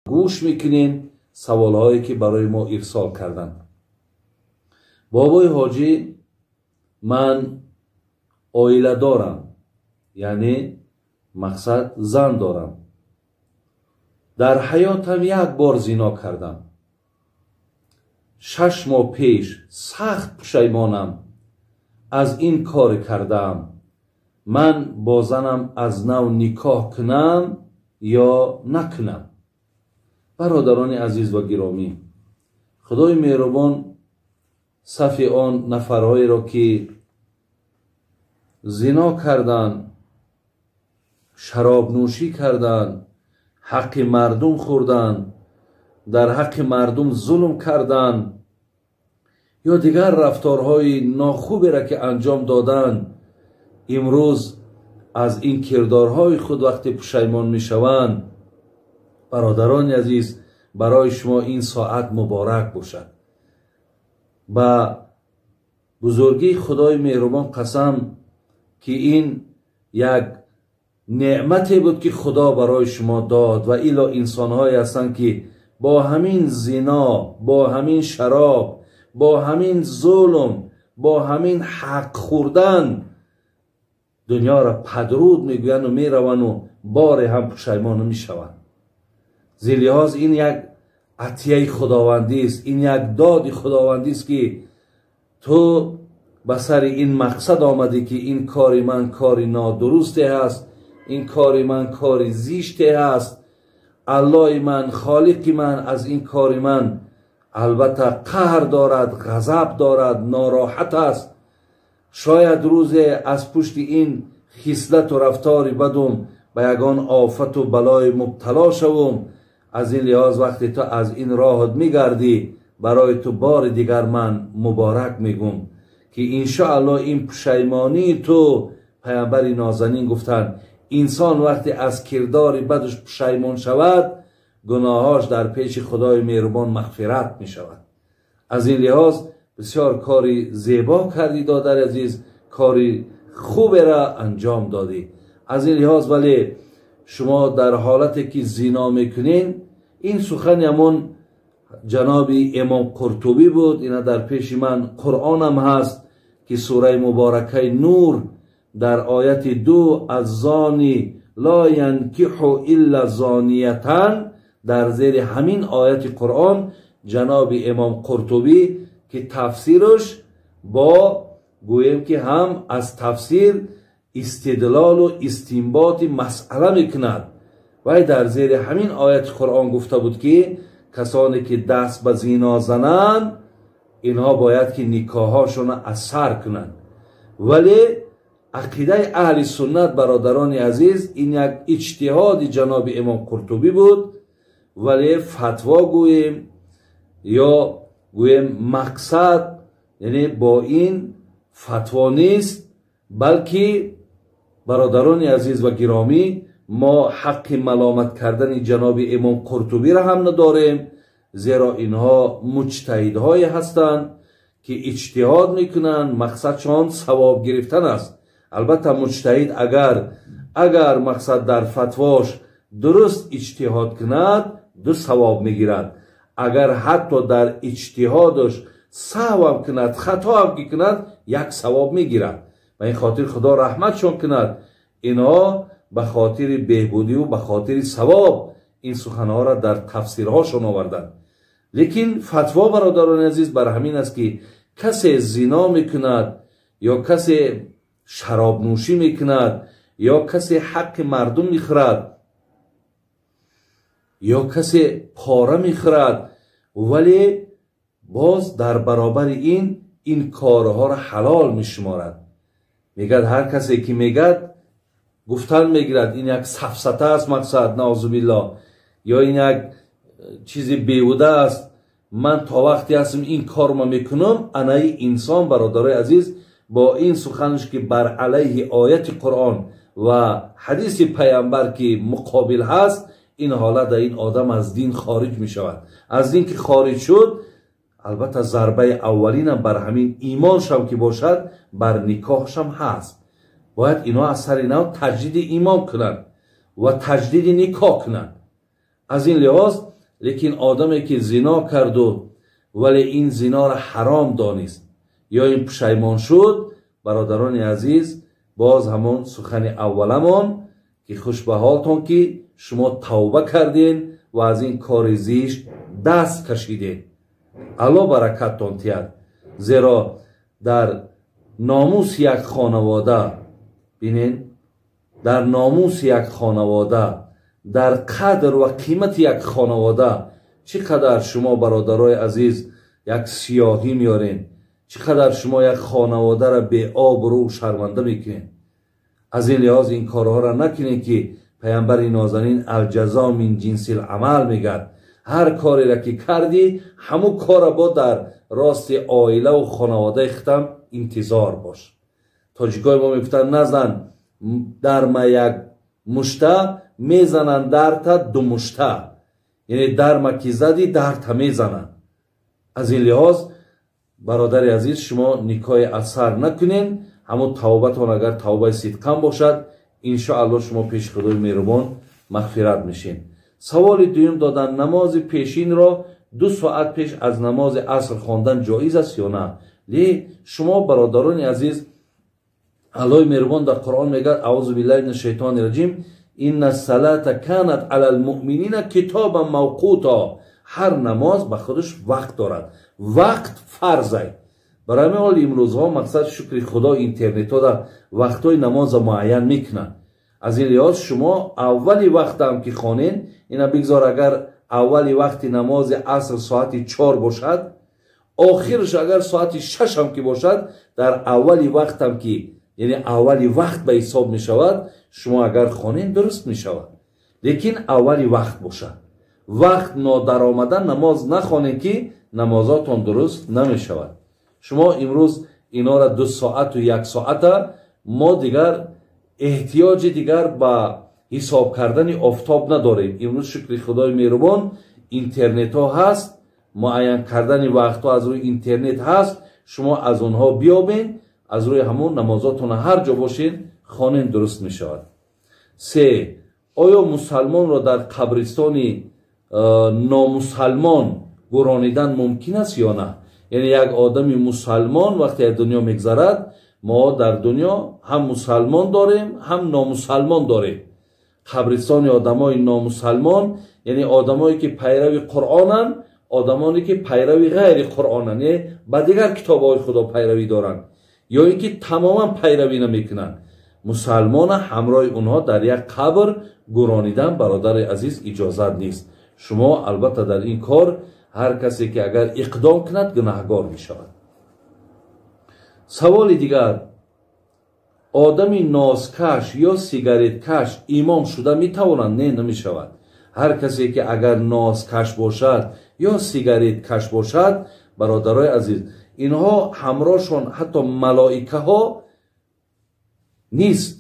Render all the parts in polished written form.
Гӯш мекунем саволҳое ки барои мо ирсол карданд. Бобои ҳоҷӣ, ман оила дорам, яъне мақсад зан дорам. Дар ҳаётам як бор зино кардам. 6 моҳ пеш сахт пушаймонам аз ин кор кардаам. Ман бо занам аз нав никоҳ кунам ё накунам? Бародарони азиз ва гиромӣ, Худои меҳрубон сафи он нафарҳоеро ки зино карданд, шаробнӯшӣ карданд, ҳаққи мардум хӯрданд, дар ҳаққи мардум зулм карданд ё дигар рафторҳои нохуберо ки анҷом доданд, имрӯз аз ин кирдорҳои худ вақте пушаймон мешаванд, бародарони азиз, барои шумо ин соат муборак бошад. Ба бузургии Худои меҳрубон қасам ки ин як неъмате буд ки Худо барои шумо дод, ва илло инсонҳое ҳастанд ки бо ҳамин зино, бо ҳамин шароб, бо ҳамин зулм, бо ҳамин ҳақ хӯрдан дунёро падруд мегӯянд мераванд боре ҳам пушаймон намешаванд. Зин лиҳоз ин як атияи худовандист, ин як доди худовандист ки ту ба сари ин мақсад омадӣ ки ин кори ман кори нодурусте ҳаст, ин кори ман кори зиште ҳаст, Аллоҳи ман, холиқи ман аз ин кори ман албатта қаҳр дорад, ғазаб дорад, нороҳат аст. Шояд рӯзе аз пушти ин хислату рафтори бадум ба ягон офату балои мубтало шавум. Аз ин лиҳоз вақте ту аз ин роҳат мегардӣ, барои ту бори дигар ман муборак мегӯм ки иншоаллоҳ ин пушаймонии ту, паямбари нозанин гуфтанд, инсон вақте аз кирдори бадаш пушаймон шавад, гуноҳош дар пеши Худои меҳрубон мағфират мешавад. Аз ин лиҳоз бисёр кори зебо кардӣ, додари азиз, кори хуберо анҷом додӣ. Аз ин лиҳоз вале шумо дар ҳолате ки зино мекунед, ин сухани ҳамон ҷаноби имом Қуртубӣ буд, ина дар пеши ман Қуръонам ҳаст ки сураи муборакаи Нур дар ояти 2 аз-зони ла янкиҳу илла зониятан, дар зери ҳамин ояти Қуръон ҷаноби имом Қуртубӣ ки тафсираш бо гӯем ки ҳам аз тафсир истидлолу истинботи масъала мекунад, вай дар зери ҳамин ояти Қуръон гуфта буд ки касоне ки даст ба зино зананд, инҳо бояд ки никоҳҳошонро аз сар кунанд. Вале ақидаи аҳли суннат, бародарони азиз, ин як иҷтиҳоди ҷаноби имом Қуртубӣ буд, вале фатво гӯем ё гӯем мақсад, яъне бо ин фатво нест, балки бародарони азиз ва гиромӣ, мо ҳаққи маломат кардани ҷаноби имом Қуртубиро ҳам надорем, зеро инҳо муҷтаҳидҳое ҳастанд ки иҷтиҳод мекунанд, мақсадшон савоб гирифтан аст. Албатта муҷтаҳид агар мақсад дар фатвош дуруст иҷтиҳод кунад, 2 савоб мегирад. Агар ҳатто дар иҷтиҳодаш саҳвам кунад, хатоам ки кунад, 1 савоб мегирад. Ба ин хотир Худо раҳматшон кунад, инҳо ба хотири беҳбудиву ба хотири савоб ин суханҳоро дар тафсирҳошон оварданд. Лекин фатво, бародарони азиз, бар ҳамин аст ки касе зино мекунад ё касе шаробнӯшӣ мекунад ё касе ҳаққи мардум мехӯрад ё касе пора мехӯрад, вале боз дар баробари ин корҳоро ҳалол мешуморад. Мегӯяд ҳар касе ки мегӯяд гуфтан мегирад ин як сафсата аст, мақсад наъузубиллоҳ, ё ин як чизи беҳуда аст, ман то вақте ҳастам ин корро мекунам. Анаи инсон, бародарои азиз, бо ин суханаш ки бар алайҳи ояти Қуръон ва ҳадиси паямбар ки муқобил ҳаст, ин ҳолат ин одам аз дин хориҷ мешавад. Аз дин ки хориҷ шуд, албатта зарбаи аввалинам бар ҳамин имоншам ки бошад, бар никоҳшам ҳаст. Бояд инҳо аз сари нав таҷдиди имон кунанд ва таҷдиди никоҳ кунанд. Аз ин лиҳоз Лекин одаме ки зино карду вале ин зинора ҳаром донист ё ин пушаймон шуд, бародарони азиз, боз ҳамон сухани авваламон ки хуш ба ҳолтон ки шумо тавба карден ва аз ин кори зишт даст кашидед. Алло баракаттон тиҳад. Зеро дар номуси як хонавода, бинен, дар номуси як хонавода, дар қадр ва қимати як хонавода чӣ қадар шумо, бародарои азиз, як сиёҳӣ меорен, чӣ қадар шумо як хонаводаро беобрӯ шарманда мекунед. Аз ин лиҳоз ин корҳоро накунед ки паямбари нозанин алҷазо мин ҷинсил амал мегӯяд. Ҳар кореро ки кардӣ, ҳамун корро бо дар рости оилаву хонаводаи худам интизор бош. Тоҷикои мо мегуфтанд, назан дарма як мушта, мезананд дарта ду мушта. Яъне дарма ки задӣ, дарта мезананд. Аз ин лиҳоз, бародари азиз, шумо никоҳи асар накунед. Ҳамун тавбатон агар тавбаи сидқан бошад, иншоаллоҳ шумо пеши Худои меҳрубон мағфират мешед. Саволи дуюм додан: намози пешинро 2 соат пеш аз намози аср хондан ҷоиз аст ё на? Ле шумо, бародарони азиз, Аллоҳи меҳрубон дар Қуръон мегӯяд: аузу биллаҳи минаш шайтони раҷим, инна салата канат алал муъминина китобан мавқута. Ҳар намоз ба худаш вақт дорад, вақт фарзай. Барои ҳамин ҳол имрӯзҳо мақсад, шукри Худо, интернетҳо дар вақтҳои намоза муайян мекунанд. Аз ин лиҳоз шумо аввали вақтам ки хонен, ина бигзор агар аввали вақти намози аср соати 4 бошад, охирш агар соати 6 ҳам ки бошад, дар аввали вақтам ки, яъне аввали вақт ба ҳисоб мешавад, шумо агар хонен дуруст мешавад. Лекин аввали вақт бошад. Вақт нодаромада намоз нахонен ки намозотон дуруст намешавад. Шумо имрӯз инора 2 соату 1 соата мо дигар эҳтиёҷи дигар ба ҳисоб кардани офтоб надорем. Имрӯз шукри Худои меҳрубон интернетҳо ҳаст, муайян кардани вақтҳо аз рӯи интернет ҳаст. Шумо аз онҳо биёбен, аз рӯи ҳамон намозотон ҳар ҷо бошед хонен дуруст мешавад. 3. Оё мусалмонро дар қабристони номусалмон гуронидан мумкин аст ё на? Яъне як одами мусалмон вақте аз дунё мегзарад, мо дар дунё ҳам мусалмон дорем, ҳам номусалмон дорем. Қабристони одамои номусалмон, яъне одамое ки пайрави Қуръонанд, одамоне ки пайрави ғайри Қуръонанд, яъне ба дигар китобҳои Худо пайравӣ доранд ё ин ки тамоман пайравӣ намекунанд. Мусалмона ҳамроҳи онҳо дар як қабр гуронидан, бародари азиз, иҷозат нест. Шумо албатта дар ин кор ҳар касе ки агар иқдом кунад гунаҳгор мешавад. Саволи дигар: одами нозкаш ё сигареткаш имом шуда метавонад? Не, намешавад. Ҳар касе ки агар нозкаш бошад ё сигареткаш бошад, бародарои азиз, инҳо ҳамроҳшон ҳатто малоикаҳо нест.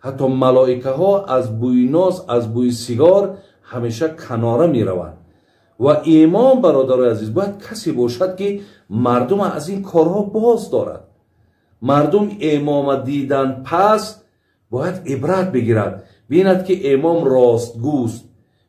Ҳатто малоикаҳо аз бӯи ноз, аз бӯи сигор ҳамеша канора мераванд. Ва имом, бародарои азиз, бояд касе бошад ки мардум аз ин корҳо боз дорад. Мардум имома дидан пас бояд ибрат бигирад, бинад ки имом ростгӯст,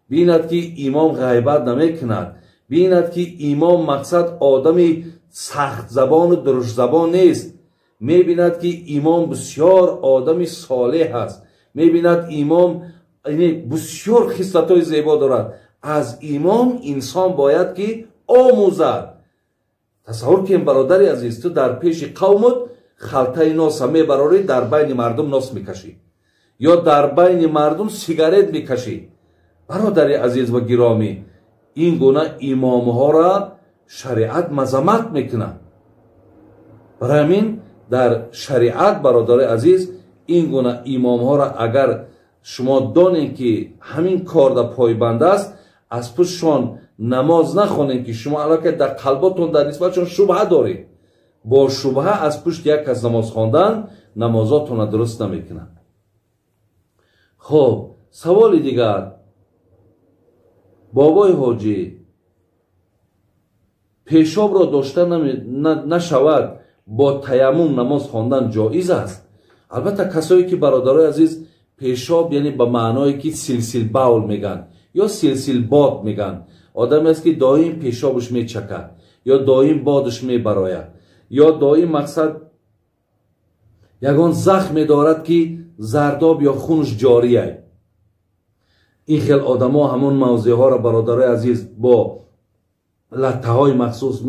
бинад ки имом ғайбат намекунад, бинад ки имом мақсад одами сахтзабону дуруштзабон нест, мебинад ки имом бисёр одами солеҳ аст, мебинад имом бисёр хислатҳои зебо дорад. Аз имом инсон бояд ки омӯзад. Тасаввур кун, бародари азиз, ту дар пеши қавмут халтаи носа мебарорӣ, дар байни мардум нос мекашӣ ё дар байни мардум сигарет мекашӣ. Бародари азиз ва гиромӣ, ин гуна имомҳоро шариат мазаммат мекунад. Барои ҳамин дар шариат, бародари азиз, ин гуна имомҳоро агар шумо донед ки ҳамин кор дар пойбанд аст, аз пуштшон намоз нахонед ки шумо аллакай дар қалботон дар нисбатшон шубҳа доред. Бо шубҳа аз пушти як кас намоз хондан намозотонро дуруст намекунад. Хоб, саволи дигар: бобои ҳоҷӣ, пешобро дошта нашавад бо таяммум намоз хондан ҷоиз аст? Албатта касое ки, бародарои азиз, пешоб яъне ба маъное ки силсилбавл мегӯянд ё силсилбод мегӯянд, Одаме аст, ки доим пешобаш мечакад, ё доим бодаш мебарояд, ё доим мақсад ягон захме дорад, ки зардоб ё хунаш ҷорияй. Ин хел одамо ҳамон мавзеъҳоро, бародарои азиз, бо латтаҳои махсус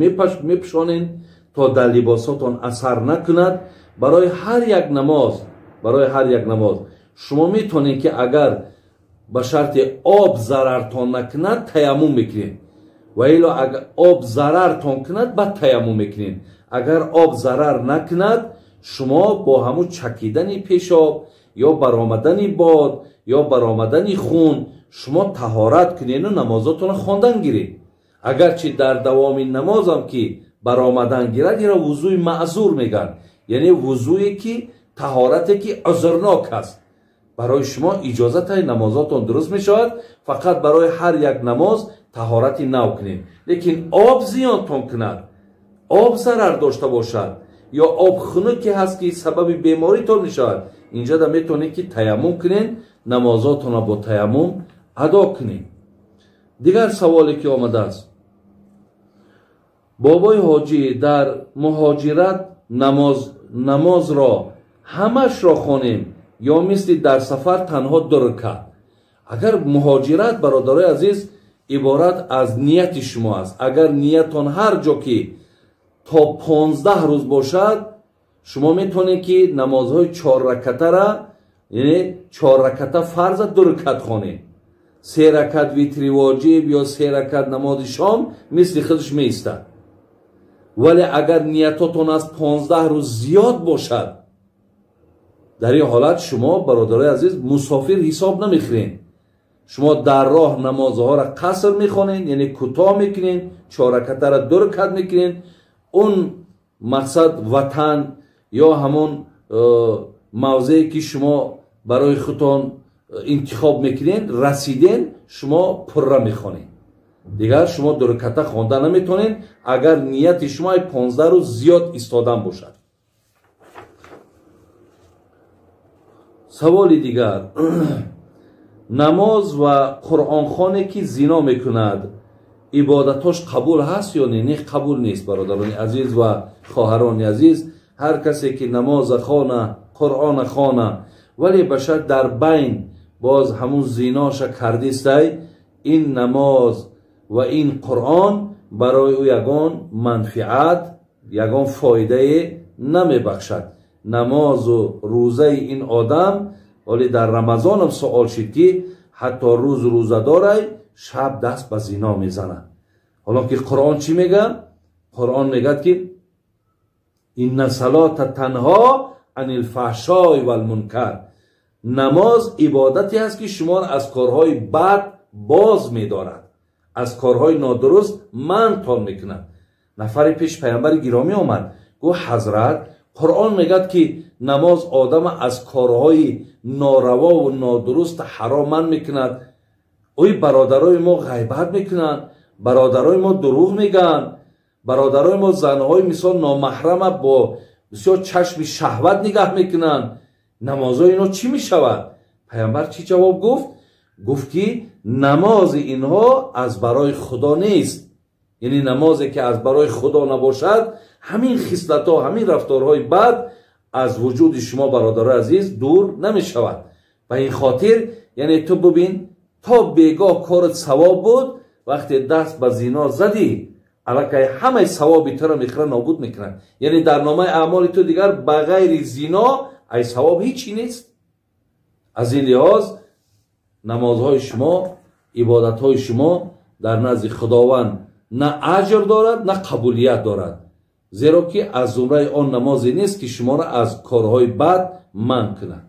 мепӯшонед, то дар либосотон асар накунад. Барои ҳар як намоз, барои ҳар як намоз шумо метавонед, ки агар ба шарти об зарартон накунад, таяммум мекунед, ва ило агар об зарартон кунад, баъд таяммум мекунед. Агар об зарар накунад, шумо бо ҳамун чакидани пешоб ё баромадани бод ё баромадани хун шумо таҳорат кунеду намозотонро хондан гиред. Агарчи дар давоми намозам ки баромадан гирад, инро вузӯи маъзур мегӯянд, яъне вузӯе ки таҳорате ки узрнок аст. Барои шумо иҷозатаи намозотон дуруст мешавад, фақат барои ҳар як намоз таҳорати нав кунед. Лекин об зиёнтон кунад, об зарар дошта бошад ё об хунуке ҳаст, ки сабаби беморитон мешавад, инҷода метавонед, ки таяммум кунед, намозотонро бо таяммум адо кунед. Дигар саволе ки омадааст: бобои ҳоҷӣ, дар муҳоҷират намозро ҳамашро хонем ё мисли дар сафар танҳо 2 ракат? Агар муҳоҷират, бародарои азиз, иборат аз нияти шумо аст. Агар ниятон ҳар ҷо ки то 15 рӯз бошад, шумо метавонед, ки намозҳои 4 ракатара, яъне 4 раката фарза 2 ракат хонед, 3 ракат витри воҷиб ё 3 ракат намози шом мисли худаш меистад. Вале агар ниятотон аз 15 рӯз зиёд бошад, дар ин ҳолат шумо, бародарои азиз, мусофир ҳисоб намехӯред. Шумо дар роҳ намозҳоро қаср мехонед, яъне кӯтоҳ мекунед, 4 ракатаро 2 ракат мекунед. Он мақсад ватан ё ҳамон мавзее ки шумо барои худтон интихоб мекунед, расиден, шумо пурра мехонед. Дигар шумо 2 раката хонда наметавонед, агар нияти шумо 15 рӯз зиёд истодан бошад. Саволи дигар: намоз ва қуръонхоне ки зино мекунад, ибодатош қабул ҳаст ё не? Не, қабул нест, бародарони азиз ва хоҳарони азиз. Ҳар касе ки намоза хона, қуръона хона, вале башар дар байн боз ҳамун зиноша кардистай, ин намоз ва ин қуръон барои ӯ ягон манфиат, ягон фоидае намебахшад. Намозу рӯзаи ин одам, вале дар Рамазонам суол шид, ки ҳатто рӯз рӯза дорай, шаб даст ба зино мезанад. Ҳоло ки Қуръон чӣ мегӯяд? Қуръон мегӯяд, ки инна салота танҳо анил фаҳшои валмункар. Намоз ибодате аст, ки шуморо аз корҳои бад боз медорад, аз корҳои нодуруст манътон мекунад. Нафаре пеш паямбари гиромӣ омад, гуфт: ҳазрат, Қуръон мегӯяд, ки намоз одама аз корҳои норавову нодуруст ҳаром манъ мекунад. Ой, бародарои мо ғайбат мекунанд, бародарои мо дурӯғ мегӯянд, бародарои мо занҳои мисол номаҳрама бо бисёр чашми шаҳват нигаҳ мекунанд, намозҳои инҳо чӣ мешавад? Паямбар чӣ ҷавоб гуфт? Гуфт, ки намози инҳо аз барои Худо нест. Яъне намозе ки аз барои Худо набошад, ҳамин хислатҳо, ҳамин рафторҳои бад аз вуҷуди шумо, бародарои азиз, дур намешавад. Ба ин хотир, яъне ту бубин, то бегоҳ корат савоб буд, вақте даст ба зино задӣ, аллакай ҳамаи савоби туро мехӯра, нобуд мекунад. Яъне дар номаи аъмоли ту дигар ба ғайри зино ай савоб ҳичи нест. Аз ин лиҳоз намозҳои шумо, ибодатҳои шумо дар назди Худованд на аҷр дорад, на қабулият дорад, зеро ки аз зумраи он намозе нест, ки шуморо аз корҳои бад манъ кунад.